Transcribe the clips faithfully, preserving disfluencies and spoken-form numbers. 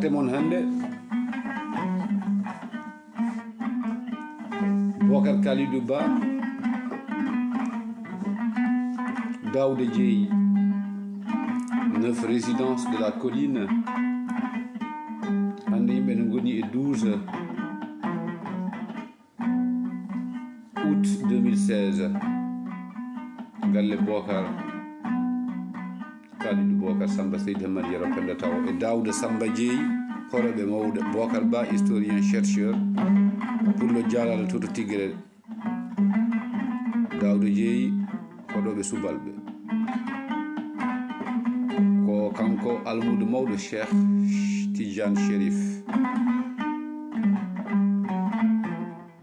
Mon hannde, Bokar Kalidou Ba, Daouda Dieye, neuf résidence de la Colline. Hannde yimɓe ne ngoni e douze août deux mille seize. Galle Bokar Kalidou Bokar Samba Seydi Hamadi Yero Penda Tawo e Daouda Samba Dieye, horeeɓe mawɓe. Bokar Ba, historien, chercheur, Pullo Jalal, Toto Tigre. Daouda Dieye, horeeɓe subalɓe. Ko kanko almuudo mawɗo Cheikh Tidiane Chérif,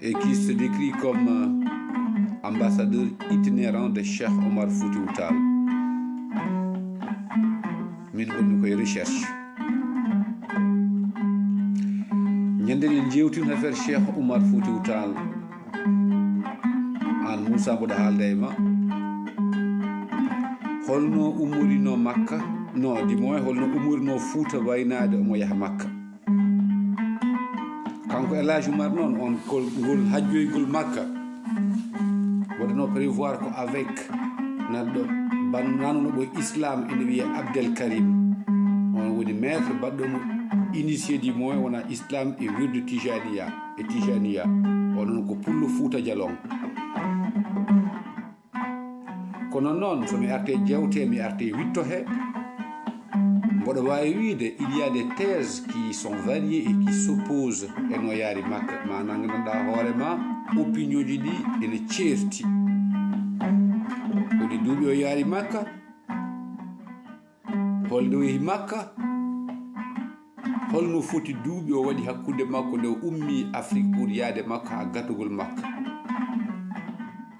et qui se décrit comme, euh, ambassadeur itinérant de Cheikh Omar Foutiyou Tall. Min ngonmi koye recherche. Ñande en jeewtino affaire Cheikh Omar Foutiyou Tall, aan Moussa mboɗo haalda e ma. Holno ummorino Makka? Non, du moins, holno ummorino Fouta waynaade omo yaha Makka? Kanko El Hadj Oumar noon, on ko ngol hajjoygol Makka waɗano prévoir ko avec neɗɗo ban-, nanuɗo ɓo islam ene wiyee Abdel Karim. On woni maître baɗɗo mo initié, du moins, wona islam e wirdu Tijaniya, e Tijaniya. O noon ko Pullo Fouta Jalon. Kono noon, so mi arte jewte, mi arte witto he, mboɗo waawi wiyde, il y a des thèses qui sont variées et qui s'opposent e no yaari Makka. Maanaam, ngannduɗaa hoore ma, opinionji ɗi ene ceerti. Holi duuɓi o yaari Makka? Holnde o yehi Makka? Holno foti duuɓi o waɗi hakkunde makko nde o ummi Afrik pour yaade Makka haa gatugol Makka?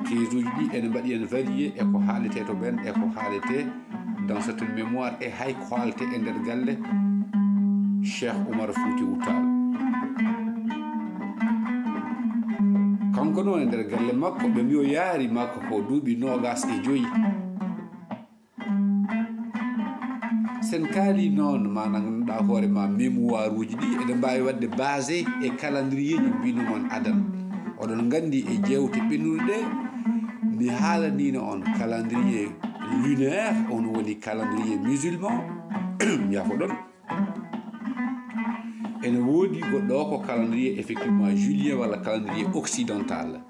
Thèse uji ɗi ene mbaɗi en varié e ko haalete to ɓen, e ko haalete dans cette mémoire, e hay ko haalete e nder galle Cheikh Oumar Foutiyou Tall. Kanko noon e nder galle makko, ɓe mbi o yaari Makka ko duuɓi noogas e joyi. Sen kaali noon, maanaam, ngannduɗaa hoore ma, mémoire uji ɗi eɗen mbaawi waɗde basé e calendrier ji mbino mon adan. Oɗon nganndi e jeewte ɓennuɗe ɗe, mi haalaniino on calendrier lunaire, on woni calendrier musulman, yaafo ɗon. Ene woodi goɗɗo o ko calendrier effectivement julien walla calendrier occidental.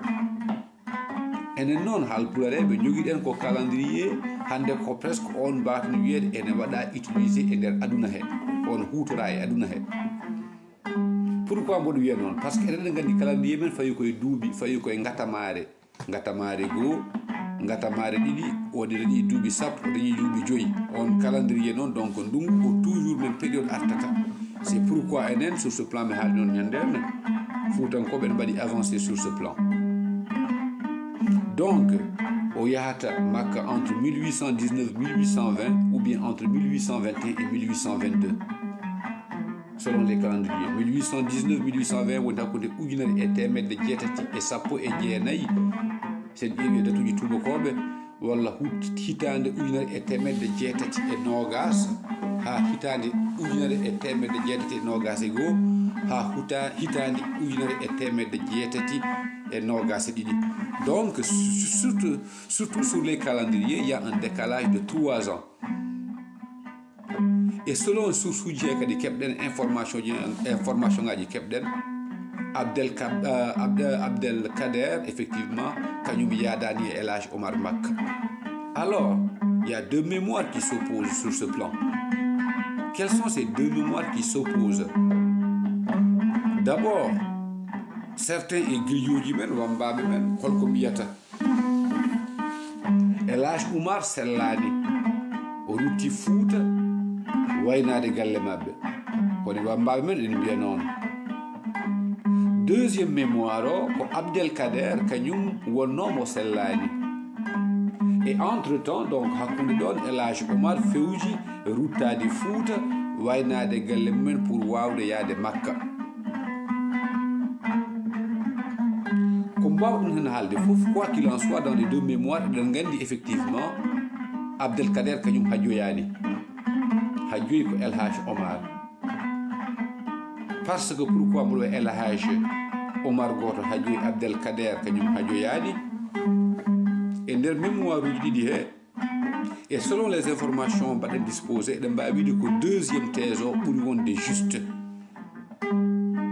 Enen noon, Haalpulareeɓe, njogiɗen ko calendrier, hannde ko presque on mbaawten wiyeede ene waɗa utilisé e nder aduna he, on huutora e aduna he. Pourquoi mboɗo wiya noon? Parce que eɗen nganndi calendrier men fawi koye duuɓi, fawi koye ngatamaare. Ngatamaare goo, ngatamaare ɗiɗi, waɗi ɗi duuɓi sappo, dañi duuɓi joyi. On calendrier noon, donc, ndungu ko toujours même période artata. C'est pourquoi enen, sur ce plan, mi haali noon ñande en, Fuutankooɓe ene mbaɗi avancé sur ce plan. Donc, o yahata Makka entre mille huit cent dix-neuf, mille huit cent vingt, ou bien entre mille huit cent vingt et un et mille huit cent vingt-deux. Selon les calendriers, mille huit cent dix-neuf, mille huit cent vingt woni hakkunde ujunere e teemedde jeetati e sappo e jeenayi, sen ƴeewi e datuuji tuubakooɓe, walla hut-, hitaande ujunere e teemedde jeetati e noogas, haa hitaande ujunere e teemedde jeetati e noogas e goo, haa huta-, hitaande ujunere e teemedde jeetati e noogas e ɗiɗi. Donc, su-, surtout, surtout sur les calendriers, il y a un décalage de trois ans. E selon source uji he kadi keɓɗen information ji, information ngaji keɓɗen, Abdel Ka-, euh, Abde-, Abdel Kader, effectivement, kañum yaadani e El Hadj Omar Makka. Alors, il y a deux mémoires qui s'opposent sur ce plan. Quelles sont ces deux mémoires qui s'opposent? D'abord, certains e grioji men, wambaɓe men, holko mbiyata? El Hadj Oumar sellaani, o rutti Fuuta waynaade galle maɓɓe. Kono wambaɓe men ene mbiya noon. Deuxième mémoire o ko Abdel Kader, kañum wonnoo mo sellaani. Et entre-temps, donc, hakkunde ɗoon, El Hadj Oumar fewji ruttaade Fuuta, waynaade galle mumen pour waawde yaade Makka. Ko mbaawɗen heen haalde fof, quoi qu'il en soit, dans les deux mémoires, eɗen nganndi effectivement Abdel Kader kañum hajjoyaani. Hajjoyi ko El Hadj Omar. Parce que pourquoi mboɗo El Hadj Omar Goto hajoyi, Abdel Kader kañum hajoyaani. E nder mémoire uji ɗiɗi he, et selon les informations mbaɗen disposé, eɗen mbaawi wiide ko deuxième thèse o ɓuri wonde juste.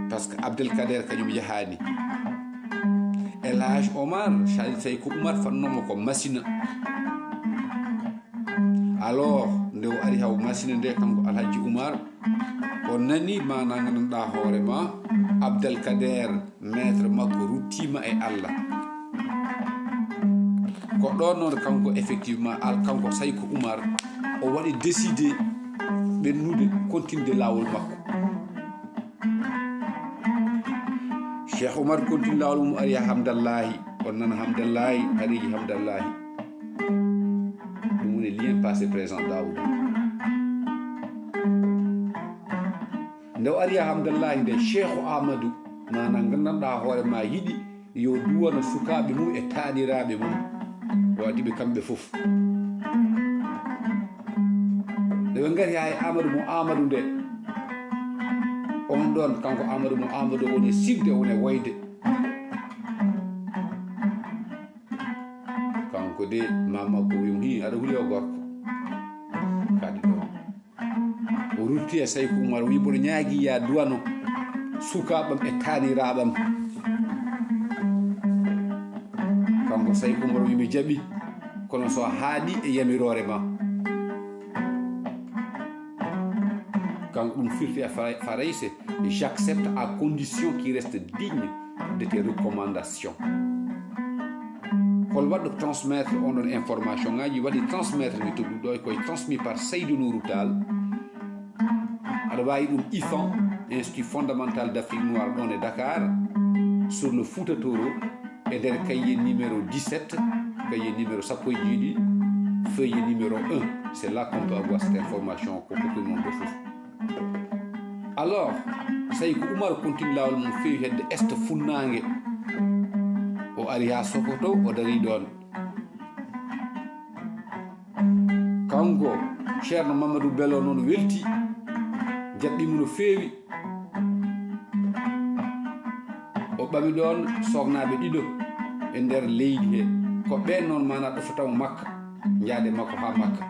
Parce que Abdel Kader kañum yahaani. El Hadj Omar, Sali Sayko Umar fannomo ko Masina. Alors, nde o ari haw Masina nde, kanko Alhaji Umar, o nani maana gandanɗa hoore ma, Abdel Kader, maître makko, ruttima e Allah. Ko ɗon noon kanko, effectivement, al kanko Sayko Umar, o waɗi décidé ɓennude, continude laawol makko. Cheikh Omar continue laawol mum, ari ha Hamdallahi, on nana Hamdallahi, hariji Hamdallahi. Ɗum woni lien passé présent Daouda. Nde o ari ha Hamdallahi nde, Cheikh Amadou, maanaam gandanɗa hoore ma, yiɗi yo duwano sukaaɓe mum e taaniraaɓe mum, o addi ɓe kamɓe fof. Nde ɓe ngari haa e Amadou mo Amadou nde, on ɗon kanko Amadou mo Amadou woni sigde, woni woyde. Kanko de, mama ko wi'um, "Hi, aɗa huli o gorko." Kadi ɗon. O rutti e Sayku Umar, o wi, "Mboɗo ñaagi ya duwano sukaaɓam e taaniraaɓam." Kanko Sayku Umar wi, "Mi jaɓi, kono so haaɗi e yamiroore ma." Kanko ɗum firti e Fara-, Farayse, "J'accepte à condition qu'il reste digne de tes recommandations." Hol waɗɗo transmettre on ɗon information ngaji? Waɗi transmettre mi to ɗum ɗo, koye transmis par Seydou Nourou Tall. Aɗa waawi ɗum IFAN, Institut Fondamental d'Afrique Noire, ɗon e Dakar, sur le Fouta Toro, e nder cahier numéro dix-sept, cahier numéro sappo e jeeɗiɗi, feuille numéro un. C'est là qu'on peut avoir cette information ko kokkude mon ɗo fof. Alors, Sayku Umar continue laawol mum feewi hedde est funnaange. O ari haa Sokoto, o dari ɗon. Kanko Ceerno Mamadou Bello noon welti, jaɓɓimo no feewi. O ɓami ɗon soknaaɓe ɗiɗo e nder leydi he. Ko ɓeen noon maana ɗofotamo Makka, njaade makko haa Makka.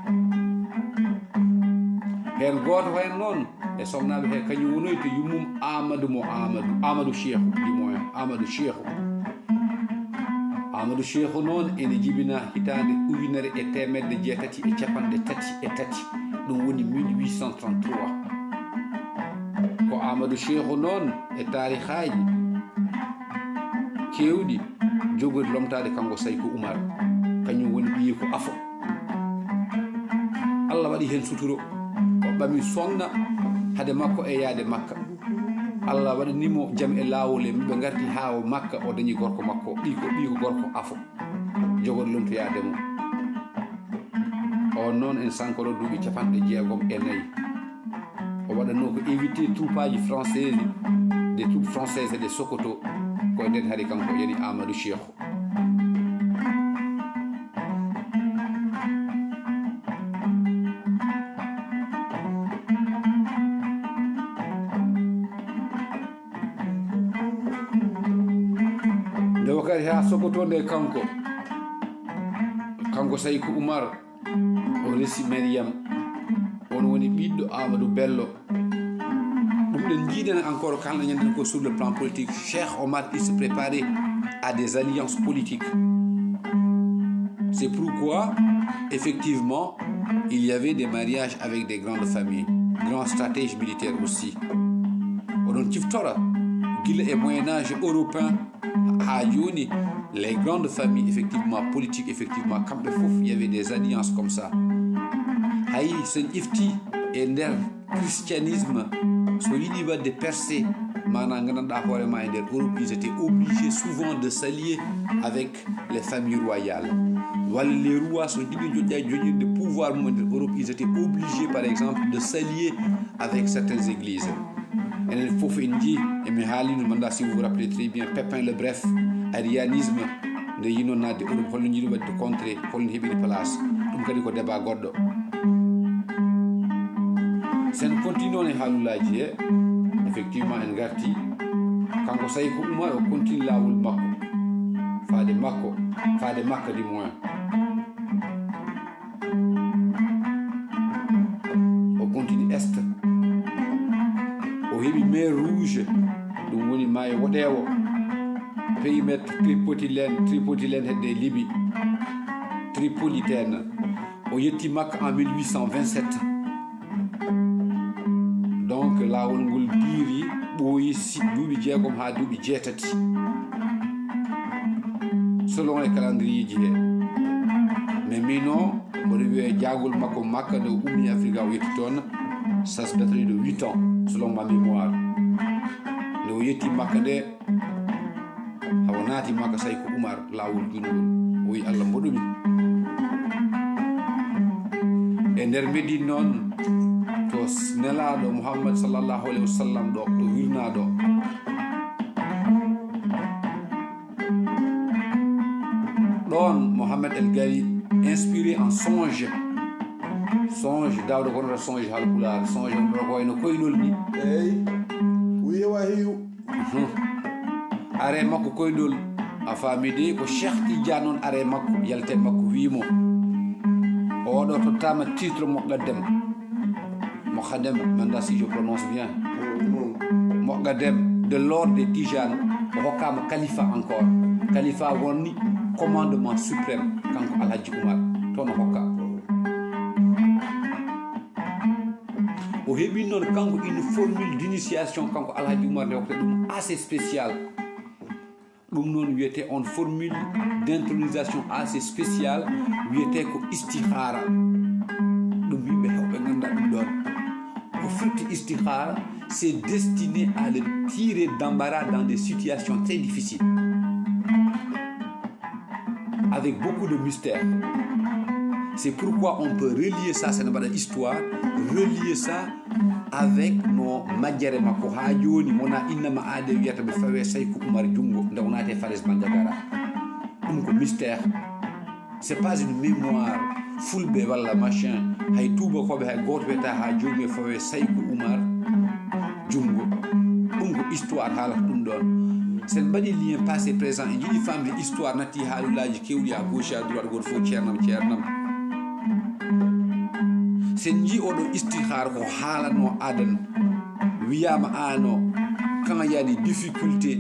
Heen gooto heen noon e soknaaɓe he, kañum wonoyta yummum Amadou mo Amadou, Amadou Cheikhou, ɗimo en Amadou Cheikhou. Amadou Cheikhou noon ene jibina hitaande ujunere e teemedde jeetati e capanɗe tati e tati, ɗum woni mille huit cent trente-trois. Ko Amadou Cheikhou noon e taarihaaji keewɗi jogori lomtaade kanko Sayku Umar, kañum woni ɓiyeeku Afo. Allah waɗi heen suturo, o ɓami sokna hade makko e yaade Makka. Allah waɗani mo jam e laawol, e ɓe ngarti haa o Makka, o dañi gorko makko, ɓiyko, ɓiyko gorko Afo, jogori lomtoyaade mo. On noon en sankoro duuɓi capanɗe jeegom e nayi. O waɗatno ko éviter troupaaji françaises, des troupes françaises de Sokoto, ko e nden hari kanko o yani Amadou Cheikhou. Nde o gari haa Sokoto nde, kanko, kanko Sayku Umar, o resi Mariam, on woni ɓiɗɗo Amadou Bello. Ɗum ɗen njiiɗen encore, kalɗen ñanden ko sur le plan politique, Cheikh Omar, il se préparait à des alliances politiques. C'est pourquoi, effectivement, il y avait des mariages avec des grandes familles, grands stratèges militaires aussi. Oɗon ciftora, gila e Moyen Âge européen haa jooni, les grandes familles, effectivement, politiques, effectivement, kamɓe fof, il y avait des alliances comme ça. Hay so en ƴefti e nder christianisme, so yiɗi waɗde percée, maanaam, nganndanɗaa hoore ma, e nder Europe, ils étaient obligés souvent de s'allier avec les familles royales. Walla les rois, so jiɗi joƴƴa-, joƴƴinde pouvoir mum e nder Europe, ils étaient obligés, par exemple, de s'allier avec certaines églises. Enen fof en njii, emi haalino, mi anndaa si vous vous rappelez très bien, Pépin le Bref, arianisme, nde yino naatde Europe, holno jiɗi waɗde contre, holno heɓiri place. Ɗum kadi ko débat goɗɗo. Sen continue on e haalulaaji he, e Effectivement, en garti. Kanko Sayko Umar o continue laawol makko. Faade makko, faade makka du moins. O continue est. O heɓi mer Rouge, ɗum woni maayo woɗeewo. Périmètre Tripotilène, Tripotilène hedde Libi. Tripolitaine. O yetti makka en mille huit cent vingt-sept. Donc, laawol ngol diiri, ɓooyi si-, duuɓi jeegom haa duuɓi jeetati, selon e calendrier ji he. Mais mino, mboɗo wiya jaagol makko makka nde o ummi Afrique, o yetti toon, ça se daterait de huit ans, selon ma mémoire. Nde o yetti makka nde, hawa naati makka Sayko Umar, laawol juulngol. O wi, "Allah mboɗo mi." E nder Medine noon, to s-, Nelaaɗo Muhammad sallallahu alayhi wa sallam ɗo, ɗo wirnaa ɗo. Ɗoon, Mohamed El Ghali, inspiré en songe. Songe, Daawda ko wonata songe Haalpulaar, songe wonata ko wayno koynol ni. Eey, wiye wa hiyu. Mhm. Are makko koynol, a faami de, ko Cheikh Tidiane on are makko, yalte makko wi mo. Oɗo tottama titre muqaddam. Muqaddam, mi anndaa si je prononce bien. Muqaddam de l'ordre de Tijane, o hokkama kalifa encore. Kalifa woni commandement suprême, kanko Alhaji Umar, toon o hokka. O heɓi noon kanko une formule d'initiation, kanko Alhaji Umar nde hokkata ɗum assez spécial. Ɗum noon wiyetee on formule d'intronisation assez spéciale, wiyetee ko istihara. Ɗum yimɓe heewɓe ngannda ɗum ɗoon. Ko firti istihara, c'est destiné à le tirer d'embarras dans des situations très difficiles, avec beaucoup de mystères. C'est pourquoi on peut relier ça, c'est une histoire, relier ça avec no majjere makko haa jooni, wona innama aade wiyata ɓe fawe Sayku Umar junngo nde o naati e Fares Bandiagara. Ɗum ko mystère. C'est pas une mémoire fulɓe walla machin. Hay tuubakooɓe hay gooto wiyata haa jooni ɓe fawe Sayku Umar junngo. Ɗum ko histoire haalata ɗum ɗoon. Sen mbaɗi lien passé présent, en njiɗi famde histoire, natti haalulaaji kewɗi à gauche à droite, gooto fof ceernam, ceernam. Sen njii oɗo istihara ko haalano adan, wiyama ano, quand il y a des difficultés,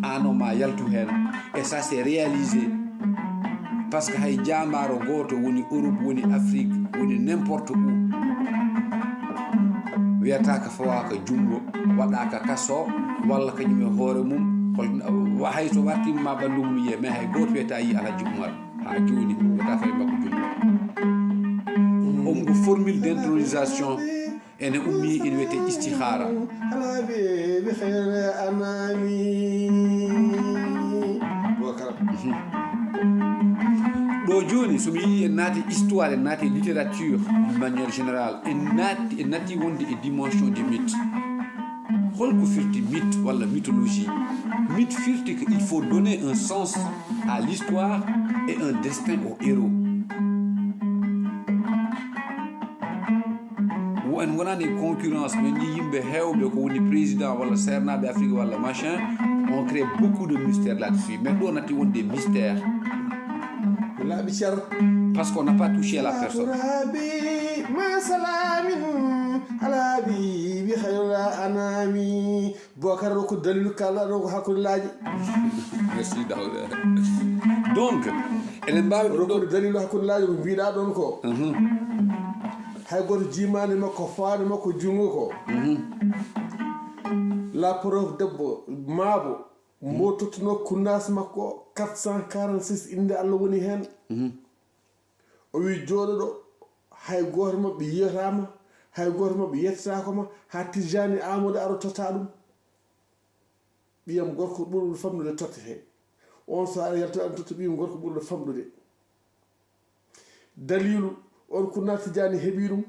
ano ma yaltu hen. Et ça, c'est réalisé. Parce que hay jaamaro gooto woni Europe, woni Afrique, woni n'importe où, wiyata ka fawaka junngo, waɗaka kaso, walla kañum e hoore mum, hol-, wa-, hay so wartima ɓanndu mum yiye, mais hay gooto wiyata yi Alhaji Umar. Haa jooni, wiyata fawi makko junngo. On ko formule d'intronisation, ene ummi, ene wiyete istihara. Ɗo jooni, so mi yii en naati histoire, en naati littérature, d'une manière générale, en naati, en natti wonde e dimension du mythe. Holko firti mythe walla mythologie? Mythe firti que il faut donner un sens à l'histoire et un destin au héros. Wo-, en wonani concurrence, min njii yimɓe heewɓe ko woni président walla seernaaɓe Afrique walla machin, on crée beaucoup de mystères là-dessus. Mais ɗo natti wonde mystère. Laaɓi cer. Parce qu'on n'a pas touché à la personne. Laaɓi ma salamin, alaaɓi bi xayra anami. Bokar rokku dalilu kala ɗo ko hakkunde laaji. Merci Daouda. Donc, eɗen mbaawi ɗum ɗo. Rokkude dalilu hakkunde laaji ko mbiɗa ɗon ko. Mhm. Hay goto jimani makko, faade makko, junngo ko. Mhm. La preuve debbo, maabo, mbo tottuno kunnas makko quatre cent quarante-six, innde Allah woni heen. Mhm. O wi, "Jooɗoɗo, hay gooto maɓɓe yiyataama, hay gooto maɓɓe yettataako ma, haa Tijjaani Aamadu aro totta ɗum. Ɓiyam gorko ɓurɗo famɗude tottete. On so ara yalta ɗum totta ɓiyam gorko ɓurɗo famɗude." Daliilu, on kunna Tijjaani heɓi ɗum.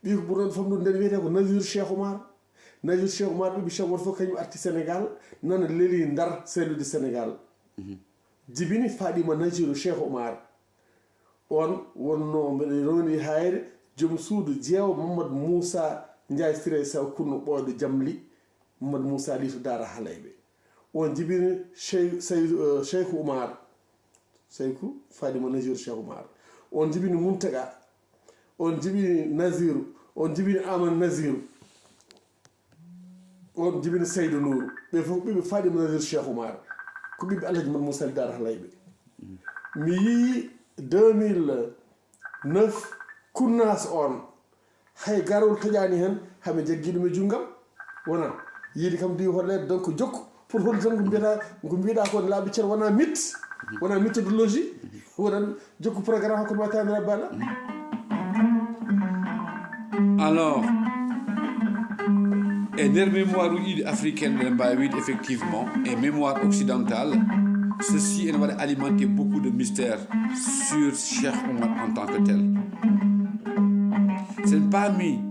Ɓiy ko ɓurɗo famɗude nden wiyetee ko Nazir Cheikh Oumar. Nazir Cheikh Oumar ɓiɓɓe Cheikh Oumar fof kañum arti Sénégal, nana leli Ndar, seelude Sénégal. Mhm. Jibini Faaɗima Naziru Cheikh Oumar. On wonno, mbeɗa rowni hayre, joom suudu jeewo Mamadou Moussa Ndiaye Siré Sow Kunno ɓooyɗo Jamli, Mamadou Moussa Ly to Daara Halayɓe. On jibini Chey-, Sey-, eh, Cheikh Oumar, Seyku Fadima Nazir Cheikh Oumar. On jibini Muntaka. On jibini Naziru. On jibini Aman Naziru. On jibini Seydou Nour. Ɓe fof ɓiɓɓe Fadima Nazir Cheikh Oumar. Ko ɓiɓɓe Alhaji Mamadou Moussa Ly Daara Halayɓe. Mi yii deux mille neuf kunnas on. Hay garol taƴaani heen, hami jaggi ɗum e junngam. Wona, yiide kam diwi hoɗleede, donc jokku. Pour holde tan ko mbiyata, ko mbiɗa ko laaɓi cer, wona mit, wona méthodologie, wona jokku programme hakkude ma taanira bala. Alors, e nder mémoire uji ɗiɗi africaine, eɗen mbaawi wiide effectivement, e mémoire occidentale, ceci ene waɗa alimenter beaucoup de mystères sur Cheikh Oumar en tant que tel. Sen paami,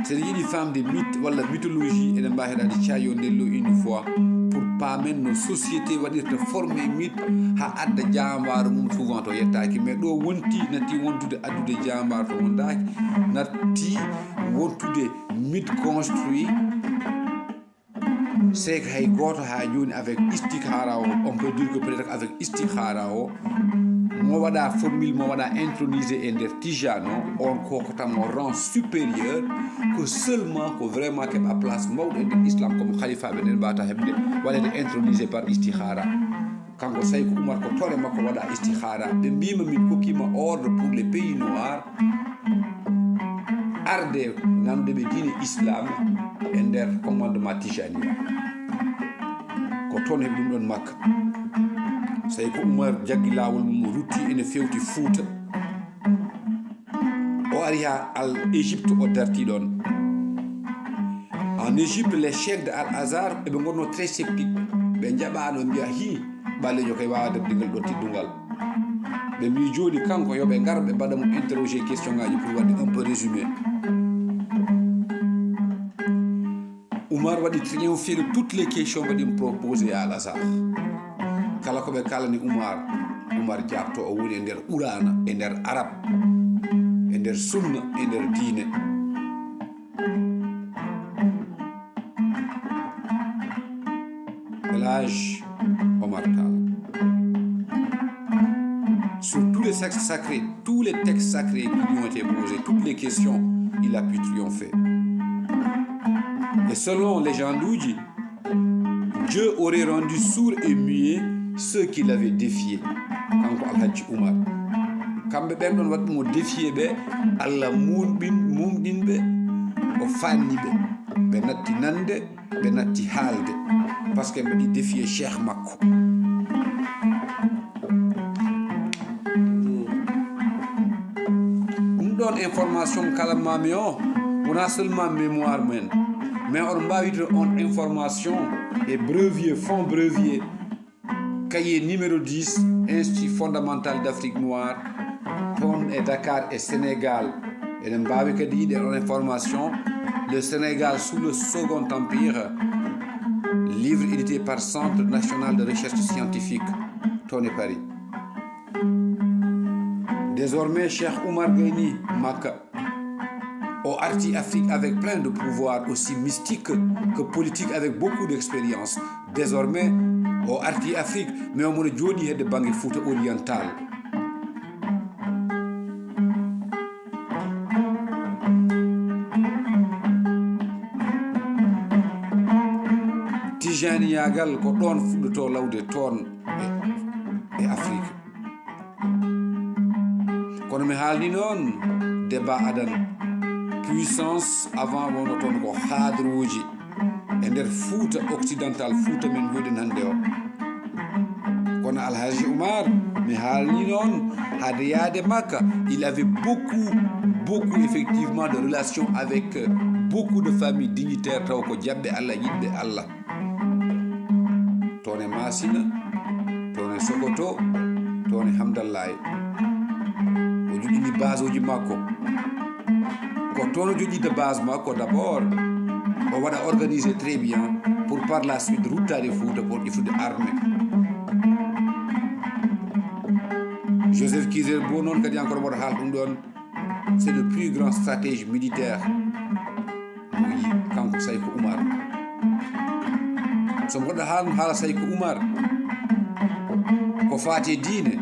sen yiɗi famde mythe walla mythologie, eɗen mbaawi heɗaade Cayo Ndello une fois, pour paamen no société waɗirta formé mythe haa adda jaambaaro mum, souvent to yettaaki. Mais ɗo wonti, natti wontude addude jaambaaro to wontaaki, natti wontude mythe construit. C'est que hay gooto haa jooni avec istikhara o, on peut dire que peut-être avec istikhara o, mo waɗa formule, mo waɗa intronisé e nder Tijane o, on ko ko tan mo rang supérieur, ko seulement ko vraiment keɓa place mawɗo e nder Islam, comme khalifaɓe nden mbata heɓde waɗede intronisé par istikhara. Kanko Sayku Umar ko toore makko waɗa istikhara. Ɓe mbima min kokkima ordre pour les pays noirs arde nanude ɓe diine Islam e nder commandement Tijani. Ko toon heɓi ɗum ɗon Makka. Sayku Umar jaggi laawol mum, o rutti ene fewti Fuuta. O ari haa Al Égypte, o darti ɗon. En Égypte, les chefs de Al Azhar, eɓe ngonno très sceptique. Ɓe njaɓano mbiya, "Hi, ɓaleejo kay wawa darde ngal ɗo teddungal." Ɓe mbi jooni kanko yo ɓe ngar ɓe mbaɗa mo interroger question ngaji pour waɗde un peu résumé. Umar waɗi triomphé de toutes les questions mbaɗi proposé à Al Azhar. Kala ko ɓe kalani Umar, Umar jaabto, o woni e nder Qur'ana, e nder Arab, e nder Sunna, e nder diine. El Hadj Omar Tall. Sur tous les textes sacrés, tous les textes sacrés qui lui ont été posés, toutes les questions, il a pu triompher. Et selon légende uji, Dieu aurait rendu sourds et muets ceux qui l'avaient défié. Kanko Alhaji Umar. Kamɓe ɓen ɗon waɗi mo défié ɓe, Allah mumɗin, mumɗin ɓe, o fanni ɓe. Ɓe natti nande, ɓe natti haalde, parce que mbaɗi défier cheikh makko. Ɗum ɗon information kalanmami o, wona seulement mémoire men, mais on mbawi wiide on information e brevier, fond brevier, cahier numéro dix, Institut fondamental d'Afrique noire, toon e Dakar e Sénégal. Eɗen mbaawi kadi yiide on information, le Sénégal sous le Second Empire, livre édité par Centre National de Recherche Scientifique, toon e Paris. Désormais, Cheikh Oumar gayni Makka. O arti Afrique avec plein de pouvoir, aussi mystique que politique, avec beaucoup d'expérience. Désormais, o arti Afrique, mais omo jooɗi hedde bannge Fouta Oriental. Tijaniyagal ko ɗon fuɗɗoto lawde toon e, e Afrique. Kono mi haalni noon débat adan, puissance avant wonno toon ko haadruuji e nder Fuuta occidental, Fuuta men mbiɗen hannde o. Kono Alhaji Oumar, mi haalni noon, hade yaade Makka, il avait beaucoup, beaucoup effectivement de relations avec, euh, beaucoup de familles dignitaires, taw ko jaɓɓe Allah, yiɗɓe Allah. Toon e Masina, toon e Sokoto, toon e Hamdallaye. O joɗɗini base uji makko. Ko toon o joɗɗinta base makko d'abord. O waɗa organisé très bien pour par la suite ruttaade Fouta pour ƴeftude armée. Joseph Kizerbo noon kadi encore mboɗo haal ɗum ɗon. C'est le plus grand stratège militaire. Mo yi kanko Sayko Oumar. So mboɗo haalno haala Sayko Umar, ko faati e diine,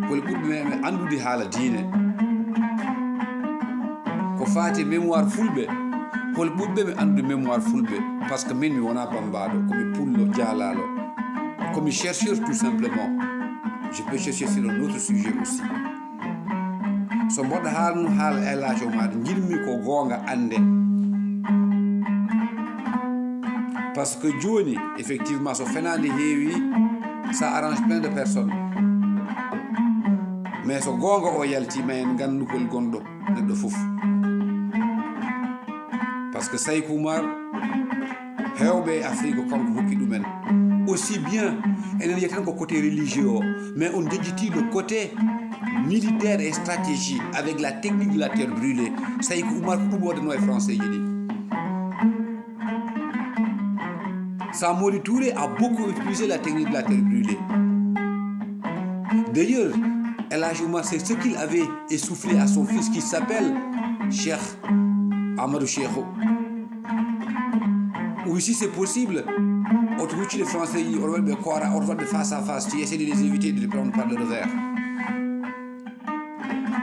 hol ɓurɓe men anndude haala diine? Ko faati e mémoire fulɓe, hol ɓurɓe men anndude mémoire fulɓe? Parce que min, mi wonaa bammbaaɗo, ko mi pullo jaalaaɗo, ko mi chercheur tout simplement. Je peux chercher sur un autre sujet aussi. So mboɗo haalno haala El Hadj Omar, njiɗmi ko goonga annde. Parce que jooni, effectivement, so fenaande heewi, ça arrange plein de personnes. Mais so goonga o yalti, ma en nganndu hol gonɗo neɗɗo fof. Parce que Sayko Umar, heewɓe e Afrique ko kanko hokki ɗumen. Aussi bien, enen yiyata tan ko côté religieux o, mais on jejjiti le côté militaire et stratégie avec la technique de la terre brûlée. Sayko Umar ko ɗum waɗanoo e Français ji ɗi. Samori Touré a beaucoup utilisé la technique de la terre brûlée. D'ailleurs, El Hadj Umar, c'est ce qu'il avait essoufflé à son fils qui s'appelle Cheikh Amadou Cheikhou. Oui, si c'est possible, oto huccude Français yi, oto waɗɓe koora, oto waɗɓe face à face, tu essaies de les éviter, de les prendre par le revers.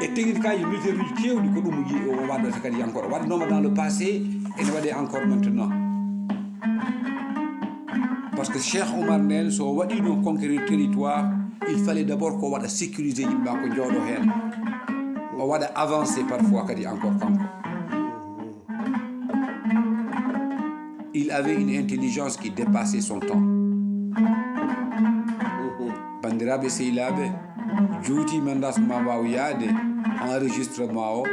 E technique aji militaire uji kewɗi ko ɗum yi-, o waɗata kadi encore. Waɗnooma dans le passé, ene waɗe encore maintenant. Parce que Cheikh Omar nden, so o waɗino conquérir territoire, il fallait d'abord ko waɗa sécuriser yimɓe ko jooɗo heen. O waɗa avancer parfois kadi encore kanko. Il avait une intelligence qui dépassait son temps. Banndiraaɓe sehilaaɓe, juuti men das ma waaw yaade enregistrement o.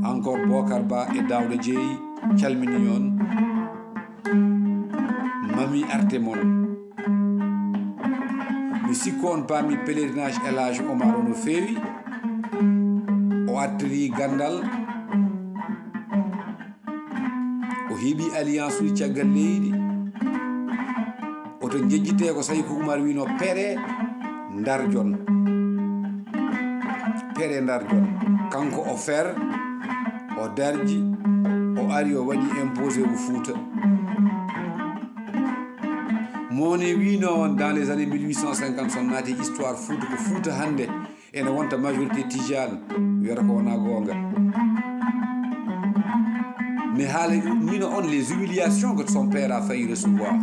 Encore Bokar Ba e Daouda Dieye calmini on. Mami arte mon. Mi sikku on paami pèlerinage El Hadj Omar o no feewi. O artiri gandal. O heɓi alliance uji caggal leydi. Oto jejjite ko Sayko Umar wino pere ndarjon. Pere ndarjon. Kanko o fer, o darji, o ari o waɗi imposé o Fuuta. Mone wino on dans les années mille huit cent cinquante, son naati histoire Fuuta, ko Fuuta hannde ene wonta majorité tijane, wiyata ko wona goonga. Mi haalnino on les humiliations que son père a failli recevoir.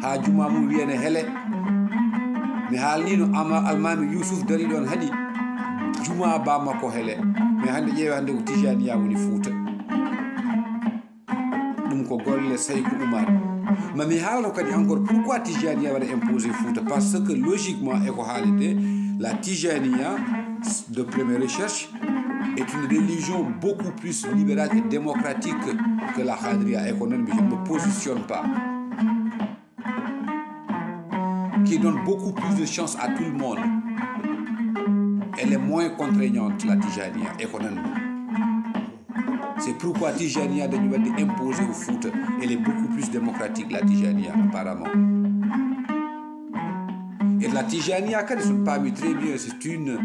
Ha juma mum wiyane hele. Mi haalnino ama almami Yusuf dari ɗon haɗi juma ba makko hele. Mais hannde ƴeewe hannde ko tijaniya woni Fuuta. Ɗum ko golle Sayko Umar. Ma mi haalno kadi encore pourquoi Tijaniya waɗa imposé Fuuta. Parce que logiquement, e ko haalete, la Tijaniya, de première recherche, est une religion beaucoup plus libérale et démocratique que la Khadriya. Et qu'on ne me positionne pas. Qui donne beaucoup plus de chance à tout le monde. Elle est moins contraignante, la Tijaniya, et qu'on ne C'est pourquoi Tijaniya dañi waɗde imposé au Fouta. Elle est beaucoup plus démocratique, la Tijaniya, apparemment. Et la Tijaniya, quand on parmi très bien, c'est une,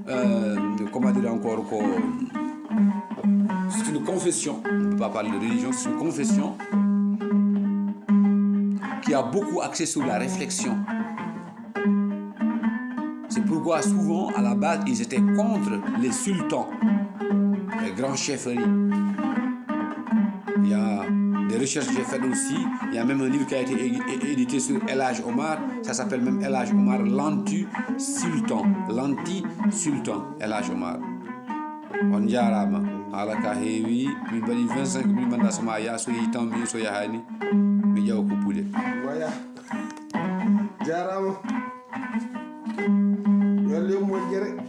euh, comment dire encore, ko, c'est une confession. On ne peut pas parler de religion, c'est une confession qui a beaucoup axé sur la réflexion. C'est pourquoi souvent, à la base, ils étaient contre les sultans, les grands chefferies. Il y a des recherches que j'ai faites aussi. Il y a même un livre qui a été é-, é-, édité sur El Hadj Omar. Ça s'appelle même El Hadj Omar, l'anti-sultan. L'anti-sultan, El Hadj Omar. On jarama. Haala ka heewi. Min mbaɗi vingt-cinq mille mandat, so ma ya, so yehi tan, mi so yahani, mi ƴewa ko puɗe. Waya. Jarama. Yo Allah yoɓ moƴƴere.